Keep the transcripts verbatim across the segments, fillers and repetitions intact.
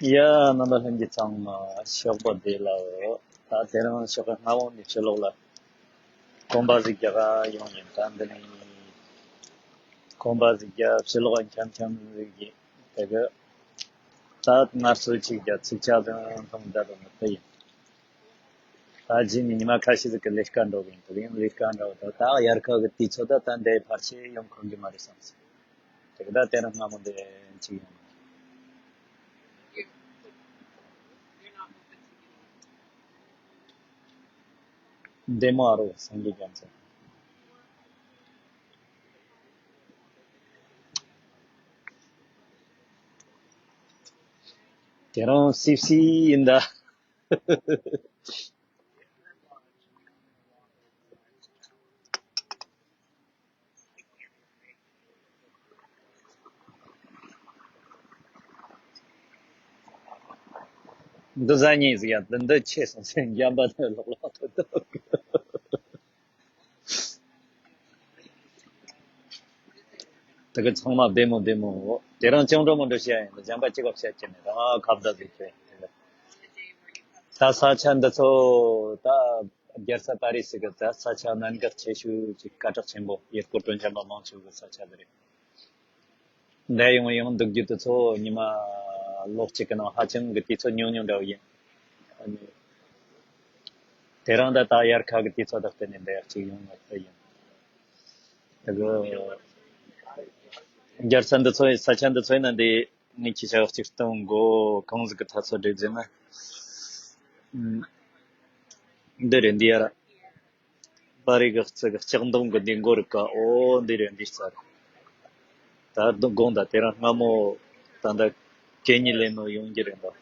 ཡ། རྣམ་པ་ལྷན་རྒྱས་ཚང་མ་ཞོགས་པ་བདེ་ལ། ད་དེ་རིང་ཞོགས་པ་སྔ་བོ་ནས་ཕྱི་ལོགས་ལ་གོམ་པ་ཟིག་རྒྱག་ག་ཡོང་ཡིན། ད་འདི་ནས་གོམ་པ་ཟིག་རྒྱག་ཕྱི་ལོགས་འཁྱམ་འཁྱམ་ཟིག་ཡིན། དེ་གི་ད་ངལ་གསོ་ཅིག་རྒྱག་ཚིག་ཆ་དང་མཐོང་བསྡད་དང་དེ་ཡིན། ད་རྗེས་ནས་ཉི་མ་ཁ་ཤས་ཟིག་གི་ལས་ཀ་འགྲོ་གི་ཡིན། དེ་ཡང་ལས་ཀ་འགྲོ་ད་ད་དབྱར་ཁ་གི་དུས་ཚོད་ད་ད་འདི་ཕལ་ཆེར་ཡོང་ཁོམ་གི་མ་རེད་བསམ་སོང་། དེ་གི་ད་དེ་རིང་སྔ་མོ་འདི་ཅིག་ཡོང་། བདེ་མོ་ཨ་རོ་སངས་རྒྱས་རྒྱ་མཚོ། དེ་རིང་སིབ་སིབ་ཡིན་ད། འདི་ཟ་ཉེས་ཟིག་ཡ། འདི་འདི་ཆེ་སོང་ཟེར། འཇམ་པ་ནས་ལོག་ལོག་ཏུ་འདུག་དེ་གི་ཚང་མ་བདེ་མོ་བདེ་མོ། དེ་རིང་ཅང་འགྲོ་མི་འགྲོ་བཤད་ཡིན། འཇམ་པ་གཅིག་ག་བཤད་ཀྱི་མེད། རང་ཁ་བརྡ་ཟིག་བྱས། དེ་གི་ད་ས་ཆ་འདི་ཚོ་ད་རྒྱལ་ས་པ་རི་སི་གི་ད་ས་ཆ་གནད་འགག་ཆེ་ཤོས་ཀྱི་སྐད་གྲགས་ཆེན་པོ། ཡུལ་སྐོར་སྤྲོ་འཆམ་པ་མང་ཆེ་བའི་ས་ཆ་འདི་རེད། འདི་ཡོང་ཡོང་འདུག་རྒྱུ་དེ་ཚོ་ཉི་མ་ལོ་གཅིག་གི་ནང་ཧ་ཅང་གི་དུས་ཚོད་ཉུང་ཉུང་འདྲ་བོ་ཡིན། ཨ་ནི་དེ་རིང་ད་ད་དབྱར་ཁ་གི་དུས་ཚོད་དང་བསྟུན་ནས་འདི་ཡག་ཅིག་ཡོང་བ་དེ་ཡིན། དེ་གི་རྒྱལ་ས་འདི་ཚོ་ཡི་ས་ཆ་འདི་ཚོ་ཡིན་ན། འདི་ངས་ཁྱེད་ཅག་གཅིག་གཏོང་དགོས། གང་ཟིག་གི་ཐ་ཚོད་འགྲིག་ཟེར་ན། ཨུམ། འདི་རེད། འདི་ཡ་ར། པ་རི་གི་རྩི་གི་ལྕགས་མདོང་གི་འདི་མགོ་རུ་ཀ། ཨོ་འདི་རེད། འདི་རྩ་རེད། ད་དགོང་ད་དེ་རིང་སྔ་མོ་ད་ད་གད་སྙིགས་ལེན་ནོ་ཡོང་གི་རེད་འདུག་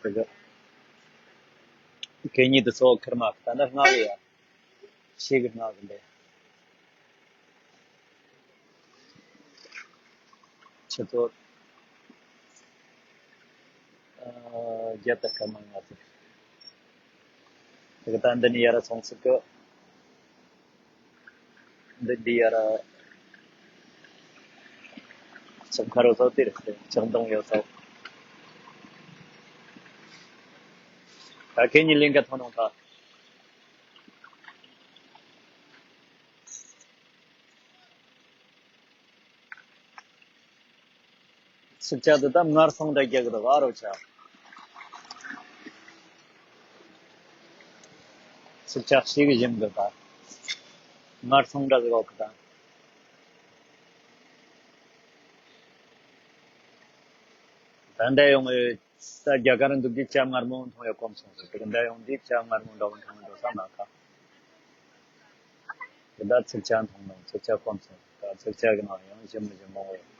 དེ་གི་གད་སྙིགས་དེ་ཚོ་ཁེར་མ་ད་ད་སྔ་གི་ཡ། ཤེས་གི་སྔ་གི་འདི། ཆུ་ཚོད་ཨ་བརྒྱད་དང་སྐར་མ་ལྔ་ཙམ། དེ་གི་ད་འདི་ནས་ཡར་སོང་ཟིག་གི། འདི་འདི་ཡར་ལྕགས་མཁར་ཡོད་ས་དེ་རེད། ལྕགས་མདོང་ཡོད་ས། ད་གད་སྙིགས་ལེན་ག་ཐོན་ནོ་ད། ཚིག་ཆ་དེ་ད་མངར་སོང་འདྲ་རྒྱག་གི་འདུག་ཨ་རོ་ཆ། ཚིག་ཆ་ཞིག་གི་ཞིམ་གི་ད། མངར་སོང་འདྲ་ཟིག་འོག་གི་ད། ད་འདྲ་ཡོང་ངེ་ད་རྒྱ་གར་འདུག་གི་ཇ་མངར་མོ་འཐུང་ཡ་གོམས་སོང་ཟེར། དེ་གི་འདྲ་ཡོང་དུས་ཇ་མངར་མོ་འདྲ་བོ་འཐུང་འགྲོ་ས་མ་ཁ། དེ་ད་ཚིག་ཆ་འཐུང་ནོ། ཚིག་ཆ་གོམས་སོང་། ད་ཚིག་ཆ་གི་ནང་ཡང་ཞིམ་མི་ཞིམ་མང་བོ་ཡོད།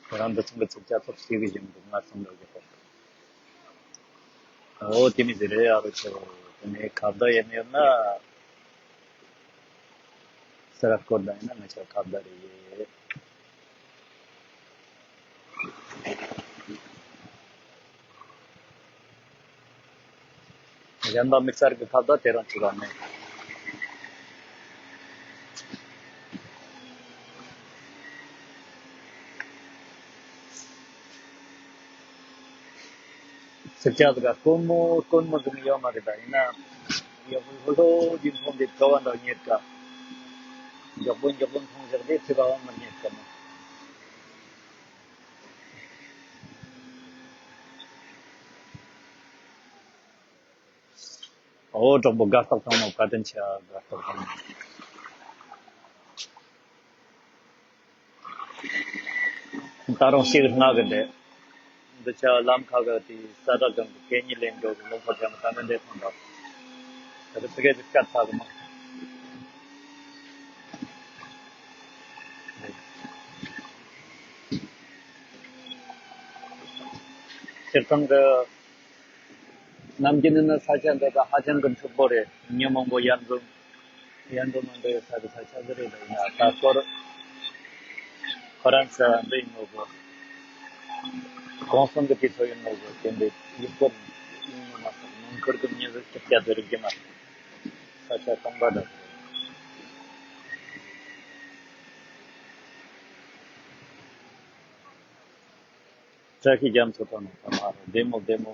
ཁྱེད་རང་འདི་ཚང་གི་ཚིག་ཆ་ཚོགས་ཤིག་གི་ཞིམ་འདུག་མངར་སོང་འདྲ་གི་ཧོ། ཨོ་དེ་མི་ཟེར་རེད་ཨ་རོ་ཆོ། དེ་ནས་ཁ་བརྡ་ཡེད་ནས་ཡོད་ན། སེ་ར་སྐོར་ད་ཡིན་ན་ང་ཆོ་ཁ་བརྡ་རེད། གཞན་པ་དམིགས་བསལ་གྱི་ཁ་བརྡ་དེ་རང་བྱེད་པ་མེད། ཚིག་ཆ་ཟིག་དཀོན་མོ་དཀོན་མོ་ཟིག་ཡོད་མ་རེད། ད་ཡིན་ན་ཡག་པོ་ལྷོད་ལྷོད་ཀྱི་མཐོང་དེ་ཚོ་བ་འདྲ་རྙེད་ཀ། མགྱོགས་པོ་མགྱོགས་པོ་མཐོང་བཞག་དེ་ཚེ་བ་བ་མི་རྙེད་ཀ་མོ། ཨོ་གྲོགས་པོ་དགའ་རྟགས་བཏང་ནོ། བཀའ་དྲིན་ཆེ། དགའ་རྟགས་བཏང་ནོ། ད་རུང་ཞིག་སྔ་གི་འདྲེ། འདི་ཆ་ལམ་ཁ་གི་དེ་ས་ཁྲ་གང་གི་གད་སྙིགས་ལེན་འགྲོ་གི་ལུང་པ་ཅང་ད་ནི་འདྲེ་ཐང་འདྲ། ད་རེ་ཚི་གེ་ཚི་སྐད་ཚ་གི་མ། སྤྱིར་བཏང་གི་ནམ་རྒྱུན་ནི་ས་ཆ་འདི་དག་ཧ་ཅང་གི་འཁྲུག་པོ་རེད། མི་མང་པོ་ཡར་འཛོམས་ཡར་འགྲོ་མ་འགྲོ་ཡོད་ས་གི་ས་ཆ་ཟིག་རེད། ཡིན་ན་ད་སྐོར་ཁོ་རང་ས་འདི་ཡིན་ནོ་གི་གོང་གསུམ་གི་དུས་ཚོད་ཡིན་ནོ་གི་དེ་འདྲའི་ཡུལ་སྐོར་ཡིན་ནོ་མ་གཏོགས་ནང་ཁུལ་གི་མྱི་ཟིག་ཅིག་ཀྱང་འདི་རིགས་ཀྱི་མ་རེད། ས་ཆ་སྟོང་པ་འདྲ་ཟིག་རེད། བཀྲ་ཤིས་རྒྱ་མཚོ་ཐོག་ནས་ཐ་མ་བདེ་མོ་བདེ་མོ།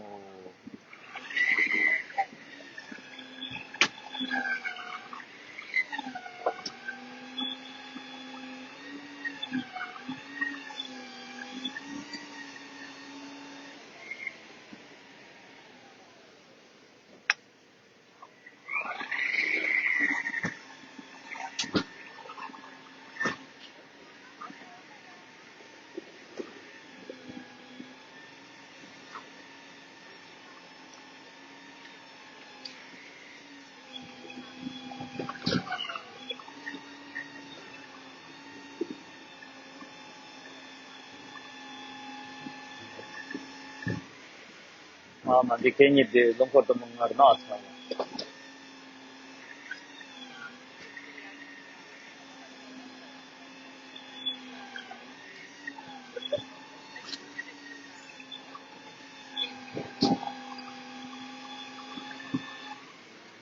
ཨ་མ་འདི་གད་སྙིགས་དེ་རླངས་འཁོར་དུ་མ་ངར་ན་ཚ་བ།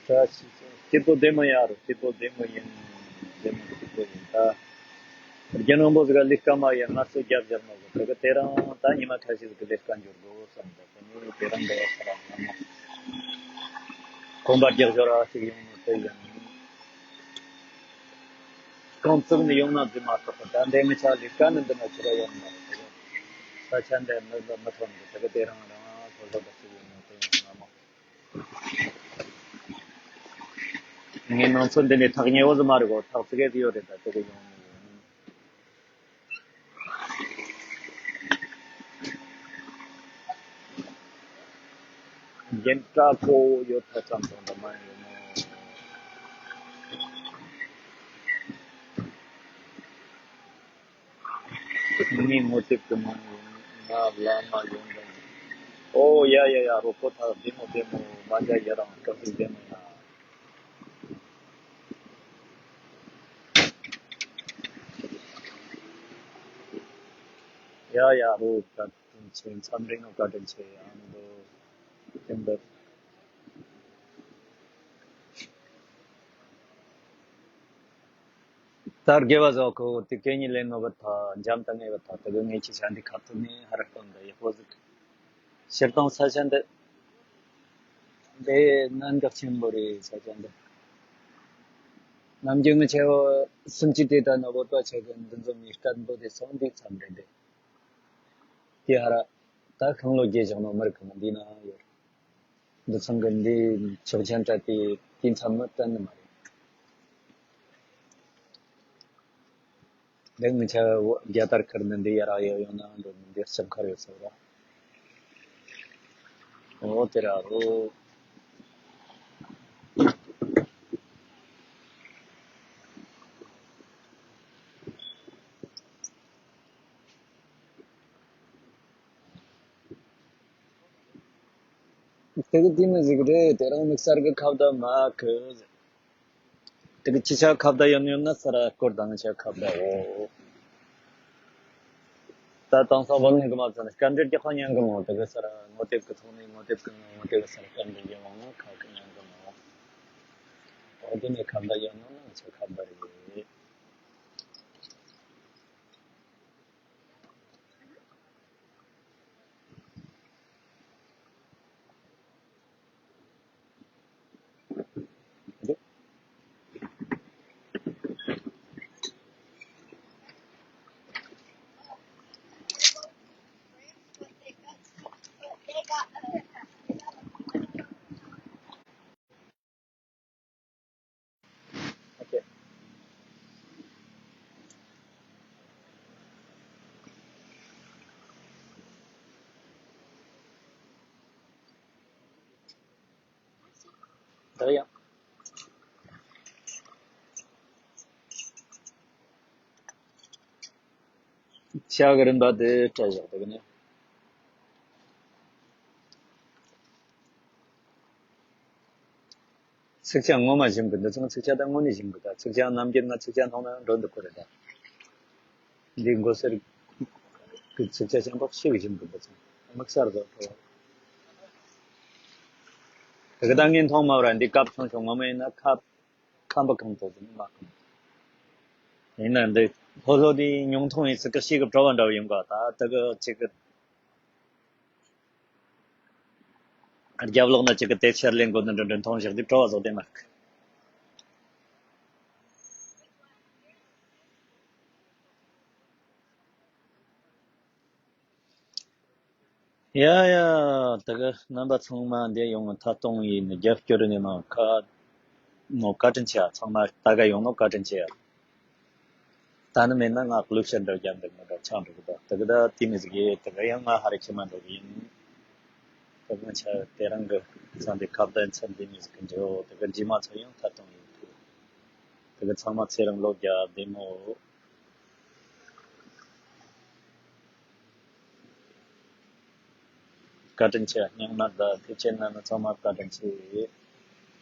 བཀྲ་ཤིས་སྐྱིད་པོ་བདེ་མོ་ཡ་རུ་སྐྱིད་པོ་བདེ་མོ་ཡིན། བདེ་མོ་སྐྱིད་པོ་ཡིན་ད། རྒྱ་ནག་པོ་ཟིག་ག་ལས་ཀ་མ་ཡ་ང་ཚོ་རྒྱབ་རྒྱབ་མ་གོ་དེ་ག་དེ་རང་ད་ཉི་མ་ཁ་ཤས་ཟིག་གི་ལས་ཀ་འགྱུར་དགོས་བསམ་ད་དེ་ནས་དེ་རང་འདྲ་བ་ཁ་རང་ང་མ། གོམ་པ་རྒྱག་ཞོར་ར་ཞིག་ཡོང་ནོ་དེ་ཡང་། རྐང་བཙུགས་ནས་ཡོང་ན་འཛིན་མ་ཐུབ་པ་ད་འདས་མི་ཆ་ལས་ཀ་ནི་འདི་ན་ཆི་ར་ཡོང་མ་རེད་དེ་ས་ཆ་འདི་མི་ལ་མི་ཐོན་འདུག་དེ་ག་དེ་རང་རང་ཚོ་ལོ་ད་ཞིག་ཡོང་ནོ་དེ་ཡང་ང་མ། ངའི་ནང་ཚོ་འདི་ནས་ཐག་ཉེ་བོ་ཟིག་མ་རེད་གོ་ཐག་ཙི་གེ་ཟིག་ཡོད་རེད་ད་དེ་གི་ཡོང་ནི་ཡོད། རྒན་བཀྲ་ཁོ་ཡོད་ཐ་ཙམ་དང་འདི་མ་ཡོད་ནོ། མི་ངོ་དེབ་ཀྱི་ནང་ཡིན་ང་བླ་མ་ཡོང་དང་། ཨོ་ཡ་ཡ་ཡ་རོ་ཁོ་ཐག་བདེ་མོ་བདེ་མོ་མ་འཇའ་ཡ་རང་སྐབས་སུ་བདེ་མོ་ཡ། ཡ་ཡ་རོ་བཀའ་དྲིན་ཆེ་མཚམས་རེ་ནོ་བཀའ་དྲིན་ཆེ་ཨ་མདོ་སྐྱེམས་པ། ད་དགེ་བ་བཟོ་ཁོ་དེ་གད་སྙིགས་ལེན་ནོ་བ་ཐ་འཇམ་ཏ་ངེ་བ་ཐ་དེ་གི་ངེ་ཆི་ཆ་འདི་ཁ་ཐུག་ནི་ཧ་ར་སྟོན་ད་ཡག་པོ་ཟིག་ཕྱིར་གཏོང་ས་ཆ་འདི་འདི་གནད་འགག་ཆེན་པོ་རེད་ས་ཆ་འདི། ནམ་རྒྱུན་ངི་ཆེ་བ་སུམ་ཅུ་དེ་ད་ནོ་བོ་ཏོ་ཆེ་གི་འདི་ཚོ་མི་སྐད་འབོ་དེ་སོང་འདི་མཚམས་རེད་འདི། དེ་ཧ་ར་ད་ཤིང་ལོ་རྒྱས་བཞག་ནོ་མི་རིགས་གི་ནི་འདི་ན་ཡོད། འདི་ཚང་གི་འདི་ཆོག་མཆན་སྤྲད་དེ་དེ་མཚམས་མི་སྤྲད་ནི་མ་རེད། འདི་ངི་ཆ་རྒྱ་དར་ཁར་ནི་འདི་ཡ་རག་ཡོད་ཡོང་ན་འགྲོ་ནི་འདི་ལྕགས་མཁར་ཡོད་ས་ར། ཨོ་དེ་ར་རོ། དེ་གི་དེ་མི་ཟིག་རེད་དེ་རང་དམིགས་བསལ་གི་ཁ་བརྡ་མ་གི། དེ་གི་ཅི་ཆ་ཁ་བརྡ་ཡོད་ཡོད་ན་ས་ར་སྐོར་དང་ཆ་ཁ་བརྡ་འོ། ད་དང་ས་བོ་ལུང་གི་མ་ཚན་སྐད་འབྲེལ་རྒྱག་ཁ་ཉན་གི་མོ་དེ་གི་ས་ར་ངོ་དེབ་གི་ཐོག་ནས་ངོ་དེབ་གི་ངོ་དེབ་གི་ས་ར་སྐད་འབྲེལ་རྒྱག་འོང་ན་ཁ་གི་ཉན་གི་མོ། འོ་དེ་ནས་ཁ་བརྡ་ཡོད་ཡོད་ན་ཆ་ཁ་བརྡ་རེད། ད་ཡང་ཕྱག་གི་རིམ་པ་དེ་སྤྲད་བཞག་དེ་གི་ནས། ཚིག་ཆ་ངོ་མ་ཞིམ་གི་འདི་ཚང་ཚིག་ཆ་ད་དངོས་གནས་ཞིམ་གི་ད་ཚིག་ཆ་ནམ་རྒྱུན་ང་ཚིག་ཆ་མཐོང་ན་འགྲོ་འདུག་གི་རེད་ད། འདི་མགོ་སེར་གི་ཚིག་ཆ་ཆེན་པོ་ཞིག་ཞིམ་གི་འདི་ཚང་དམིགས་བསལ་བཟོ་ཐུབ། དེ་གི་ད་ངས་མཐོང་མ་བར་འདི་སྐབས་ཆུང་ཆུང་ངོ་མ་ཡིན་ན་ཁ་ཁམས་པ་གང་དུ་ཟིན་མ་གང་ཡིན་ན་འདི་ཕོ་ལོ་འདི་ཉུང་མཐོང་ཡིན་ཚིག་གི་ཞིག་གི་བྲོ་བ་འདྲ་བ་ཡིན་ག་ད་དེ་གི་ཅིག་གི་རྒྱབ་ལོགས་ན་ཅིག་གི་དེ་ཕྱིར་ལེན་དགོས་ནི་འདྲ་འདྲ་མཐོང་བཞག་དུས་བྲོ་བ་བཟོ་དེ་མ་རེད། ཡ་ཡ། ད་གི་རྣམ་པ་ཚང་མ་འདིར་ཡོང་ཐད་གཏོང་ཡིན། རྒྱབ་སྐྱོར་ནི་ནང་ཁ་ནོ་བཀའ་དྲིན་ཆེ། ཚང་མ་ད་ག་ཡོང་ནོ་བཀའ་དྲིན་ཆེ། ད་ནི་མེད་ན་ང་གླུ་ཤར་འདྲ་རྒྱབ་འདུག་མི་འདྲ་ཆགས་འགྲོ་གི་འདུག་ད་གི་ད་དེ་མི་ཟིག་ཡེ་ད་གི་ཡང་ང་ཧ་རེ་ཁྱི་མ་འགྲོ་གི་ཡིན། ད་གི་ང་ཆ་དེ་རང་གི་ཚང་དེ་ཁ་བརྡ་ཚན་དེ་མི་ཟིག་གི་འཇོ། ད་གི་རྗེས་མ་ཚོ་ཡང་ཐད་གཏོང་ཡིན། ད་གི་ཚང་མ་ཚེ་རིང་ལོ་བརྒྱ་བདེ་མོ། བཀའ་དྲིན་ཆེ། སྙིང་ནད་ད་ཐེ་ཆེན་ན་ནི་ཚང་མ་བཀའ་དྲིན་ཆེ།